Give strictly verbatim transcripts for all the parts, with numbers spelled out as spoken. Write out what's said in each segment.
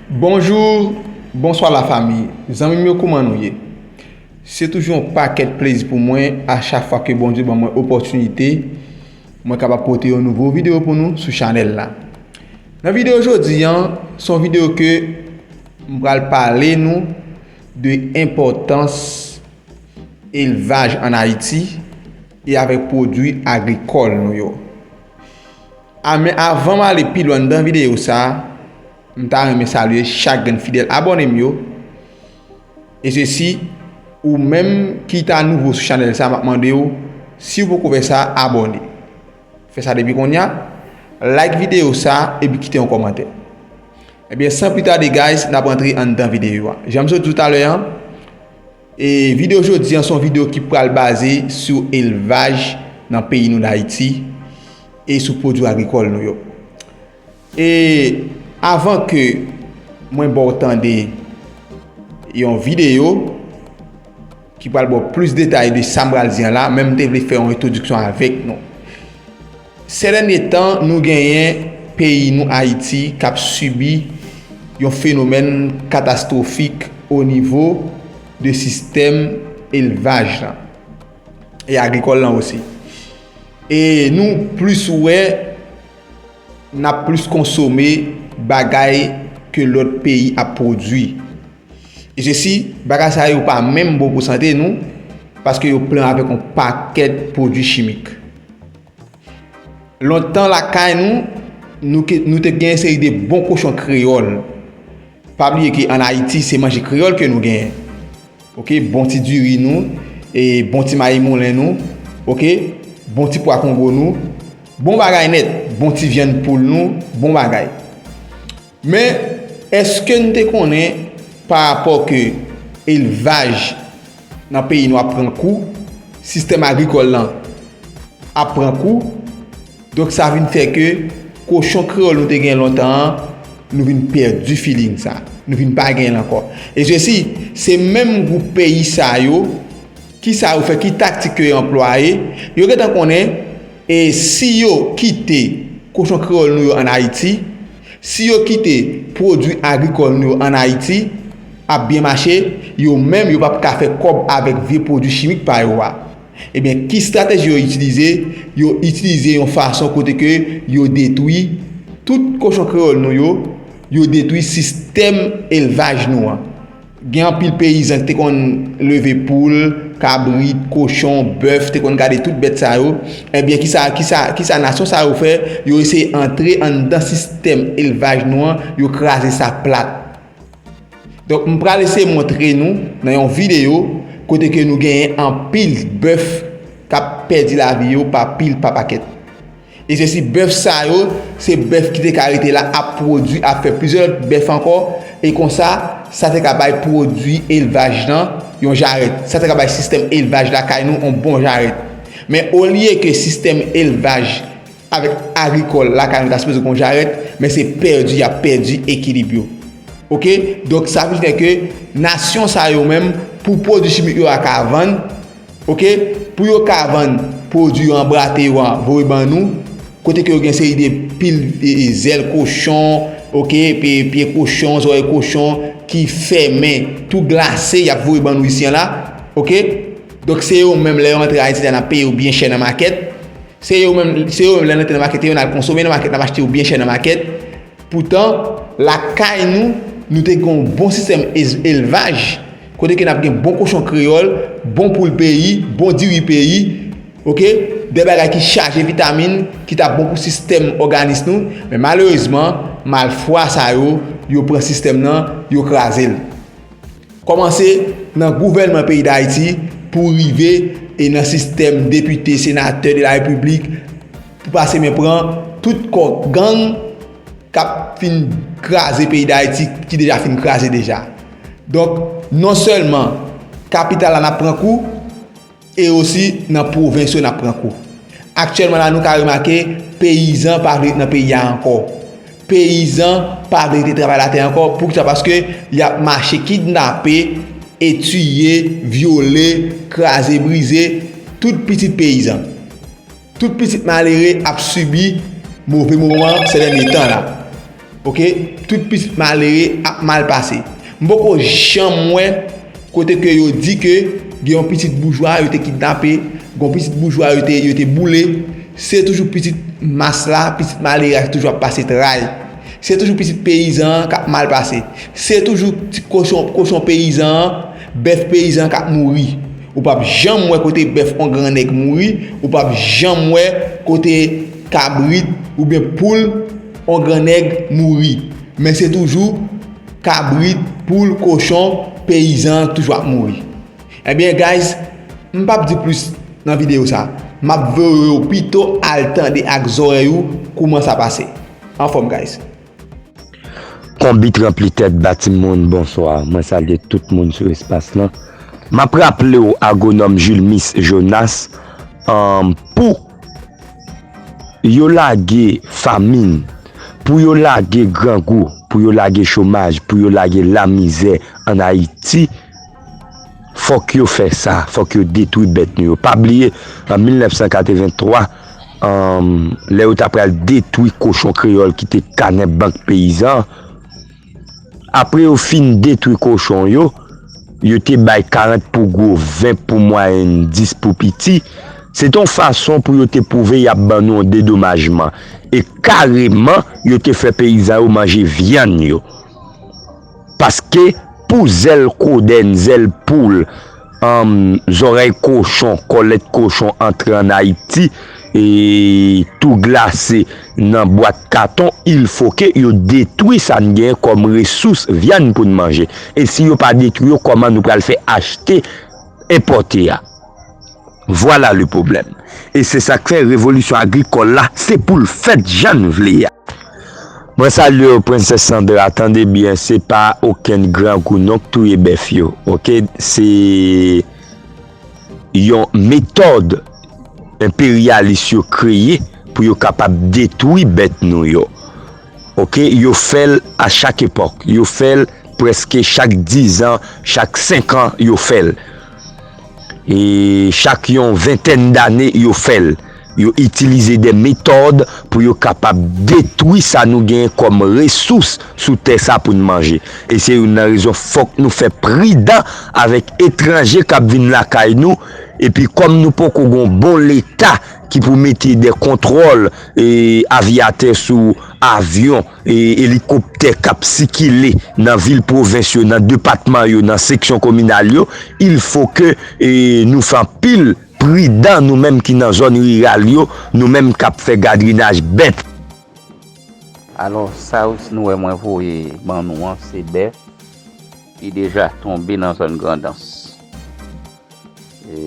Bonjou, bonswa lafanmi. Zanmi m yo, kouman nou ye? Se toujou yon pakèt plezi pou mwen a chak fwa ke Bondye ban mwen opòtinite, mwen kapab pote yon nouvo videyo pou nou sou chanèl la. Nan videyo jodi a, se yon videyo ke m pral pale nou de enpòtans elvaj ann Ayiti e avèk pwodui agrikòl nou yo. A, men avan m ale pi lwen nan videyo sa a, m ta renmen salye chak grenn fidèl abòne m yo. E sesi, ou menm ki ta nouvo sou chanèl sa a, m ap mande w, si w poko fè sa, abòne. Fè sa depi kounye a, like videyo sa a, epi kite yon kòmantè. Ebyen, san pli tade, guys, n ap rantre anndan videyo a. Jan m sot di w talè a, e videyo jodi a se yon videyo ki pral baze sou elvaj nan peyi nou Dayiti e sou pwodui agrikòl nou yo. E avan ke mwen ba w tande yon videyo ki pral ba w plis detay de sa m pral di a la, men m te vle fè yon entwodiksyon avèk nou. Sè dènye tan, nou genyen peyi nou, Ayiti, k ap sibi yon fenomèn katastwofik o nivo de sistèm elvaj lan e agrikòl lan osi. E nou plis wè, n ap plis konsome bagay ke lòt peyi ap pwodui. E sesi, bagay sa yo pa menm bon pou sante nou, paske yo plen avèk yon pakèt pwodui chimik. Lontan lakay nou, nou ke, nou te gen yon seri de bon kochon kreyòl. Pa bliye ke ann Ayiti, se manje kreyòl ke nou genyen. Oke, bon ti diri nou, e bon ti mayi moulen nou, oke, bon ti pwa kongo nou, bon bagay nèt, bon ti vyann poul nou, bon bagay. Men, èske n te konnen pa rapò ke elvaj nan peyi nou ap pran kou, sistèm agrikòl lan ap pran kou, donk sa vin fè ke kochon kreyòl nou te gen lontan an, nou vin pèdi feeling sa, nou vin pa gen l ankò. E sesi, se menm gwoup peyi sa yo, kisa yo fè, ki taktik ke yo anplwaye, yo gentan konnen, e si yo kite kochon kreyòl nou yo ann Ayiti, si yo kite pwodui agrikòl nou yo ann Ayiti ap byen mache, yo menm yo p ap ka fè kòb avèk vye pwodui chimik pa yo a. Ebyen, ki estrateji yo itilize? Yo itilize yon fason kote ke yo detwi tout kochon kreyòl nou yo, yo detwi sistèm elvaj nou an. Gen anpil peyizan ki te konn leve poul, kabrit, kochon, bèf, te konn gade tout bèt sa yo. Ebyen, kisa, kisa, kisa nasyon sa yo fè? Yo eseye antre anndan sistèm elvaj nou an, yo kraze sa plat. Donk, m pral eseye montre nou nan yon videyo kote ke nou genyen anpil bèf k ap pèdi lavi yo pa pil, pa pakèt. E se si bèf sa yo, se bèf ki te ka rete la ap pwodui, ap fè plizyè lòt bèf ankò, e konsa, sa te ka bay pwodui elvaj lan yon jarèt. Sa te ka bay sistèm elvaj lakay nou yon bon jarèt. Men olye ke sistèm elvaj avèk agrikòl lakay nou ta sipoze gon jarèt, men se pèdi y ap pèdi ekilib yo. Oke? Donk, sa vin fè ke nasyon sa yo menm, pou pwodui chimik yo a ka vann, oke, pou yo ka vann pwodui yo an brate yo a voye ban nou, kote ke yo gen seri de pil, e, e, zèl kochon, oke, pye, pye kochon, zòrèy kochon ki fèmen, tou glase, y ap voye ban nou isi an la, oke? Donk, se yo menm, lè yo antre Ayiti la, n ap peye yo byen chè nan makèt. Se yo menm, se yo menm, lè n antre nan makèt yo, n al konsome nan makèt, n ap achte yo byen chè nan makèt. Poutan, lakay nou, nou te gen yon bon sistèm ez-, elvaj, kote ke n ap gen bon kochon kreyòl, bon poul peyi, bon diri peyi, oke? De bagay ki chaje vitamin, ki t ap bon pou sistèm òganis nou. Men malerezman, malfwa sa yo, yo pran sistèm nan, yo kraze l. Kòmanse nan gouvènman peyi Dayiti pou rive e nan sistèm depite, senatè de la repiblik, pou pase men pran tout kò gang k ap fin kraze peyi Dayiti, ki deja fin kraze deja. Donk, non sèlman kapital la n ap pran kou, e osi nan pwovens yo n ap pran kou. Aktyèlman la, nou ka remake, peyizan pa vle ret nan peyi a ankò. Peyizan pa vle rete travay latè ankò. Poukisa? Paske y ap mache kidnape e tiye, vyole, kraze, brize tout pitit peyizan. Tout pitit malere ap sibi move moman sèdènye tan la. Oke, tout pitit malere ap mal pase. M poko janm wè kote ke yo di ke gen yon pitit boujwa yo te kidnape, gen yon pitit boujwa yo te, yo te boule. Se toujou pitit mas la, pitit malere a ki toujou ap pase tray. Se toujou pitit peyizan an k ap mal pase. Se toujou ti kochon, kochon peyizan an, bèf peyizan an k ap mouri. Ou p ap janm wè kote bèf on gran nèg mouri, ou p ap janm wè kote kabrit oubyen poul on gran nèg mouri. Men se toujou kabrit, poul, kochon, peyizan toujou ap mouri. Ebyen, guys, m p ap di plis nan videyo sa. M ap voye w pito al tande ak zòrèy ou kouman sa pase. Anfòm, guys. Konbit ranpli tèt ba timoun, bonswa. Mwen salye tout moun sou espas lan. M ap raple w Agwonòm Julmis Jonas, um, pou yo lage famin, pou yo lage grangou, pou yo lage chomaj, pou yo lage lamizè ann Ayiti, fòk yo fè sa, fòk yo detwi bèt nou yo. Pa bliye, an mil nèf san katrevenntwa, um, lè yo ta pral detwi kochon kreyòl ki te kannen bank peyizan, apre yo fin detwi kochon yo, yo te bay karant pou gwo, ven pou mwayèn, dis pou piti. Se te yon fason pou yo te pwouve y ap ban nou yon dedomajman. E kareman, yo te fè peyizan yo manje vyann yo. Paske pou zèl kodèn, zèl poul, um, zòrèy kochon, kòlèt kochon antre ann Ayiti, e tou glase nan bwat katon, il fo ke yo detwi sa n genyen kòm resous vyann pou n manje. E si yo pa detwi yo, kòman nou pral fè achte enpòte a? Vwala le pwoblèm. E se sa k fè revolisyon agrikòl la, se pou l fèt jan n vle a. Mwen salye w, Prensès Sandra. Tande byen, se pa okenn grangou non k touye bèf yo, oke? Se yon metòd enperyalis yo kreye pou yo kapab detwi bèt nou yo. Oke, yo fè l a chak epòk. Yo fè l prèske chak dizan, chak senkan, yo fè l. E chak yon ventèn dane, yo fè l. Yo itilize de metòd pou yo kapab detwi sa nou genyen kòm resous sou tè sa pou n manje. E se youn nan rezon fòk nou fè pridan avèk etranje k ap vin lakay nou. Epi kòm nou poko gon bon leta ki pou mete de kontwòl, e, avyatè sou avyon, e, elikoptè k ap sikile nan vil pwovens yo, nan depatman yo, nan seksyon kominal yo, il fo ke, e, nou fè anpil pridan, nou menm ki nan zòn riral yo, nou menm k ap fè gadrinaj bèt. Alò, sa w, nou wè mwen voye ban nou an, se bèf ki deja tonbe nan zòn Grandans. E,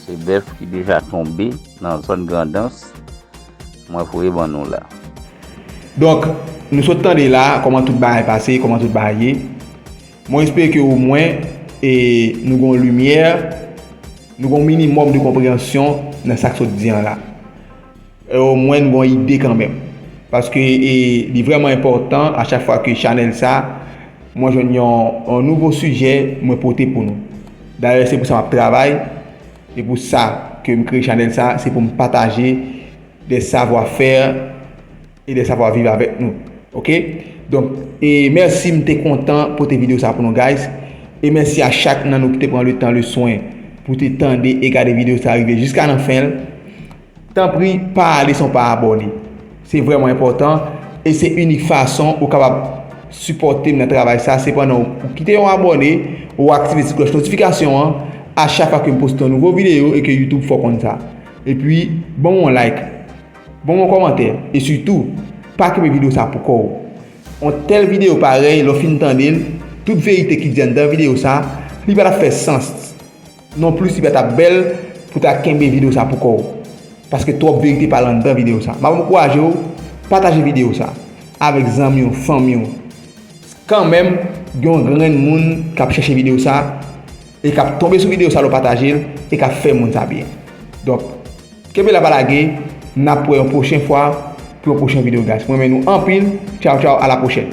se bèf ki deja tonbe nan zòn Grandans, mwen voye ban nou la. Donk, nou sot tande la kòman tout bagay pase, kòman tout bagay ye. Mwen espere ke omwen, e, nou gon limyè, nou gon minimòm de konpreyansyon nan sa k sot di an la. E omwen nou gon ide kanmenm. Paske, e, li vrèman enpòtan a chak fwa ke chanèl sa, mwen jwenn yon, yon nouvo sijè mwen pote pou nou. Dayè, se pou sa m ap travay, e pou sa ke m kreye chanèl sa, se pou m pataje de savwa fè e de savwa viv avèk nou. Oke? Donk, e mèsi, m te kontan pote videyo sa pou nou, guys. E mèsi a chak nan nou ki te pran letan, leswen pou te tande e gade videyo sa rive jiska nan fen l. Tanpri, pa ale san w pa abòne. Se vrèman enpòtan e se inik fason ou kapab sipòte m nan travay sa, se pandan ou kite yon abòne, ou aktive ti klòch notifikasyon an a chak fwa ke m poste yon nouvo videyo e ke YouTube fè w konn sa. Epi, ban m yon like, ban m yon kòmantè e sitou, pa kenbe videyo sa pou kò w. Yon tèl videyo parèy, lè w fin tande l, tout verite ki di anndan videyo sa, li pa t ap fè sans. Nonplis, li pa t ap bèl pou w ta kenbe videyo sa pou kò w. Paske twòp verite pale anndan videyo sa. M ap ankouraje w, pataje videyo sa avèk zanmi w, fanmi w. Kanmenm, gen yon grenn moun k ap chèche videyo sa e k ap tonbe sou videyo sa lè w pataje l e k ap fè moun sa byen. Donk, kenbe la pa lage, n ap wè yon pwochen fwa pou yon pwochen videyo, guys. Mwen renmen nou anpil. Tchaw, tchaw, a la pwochèn.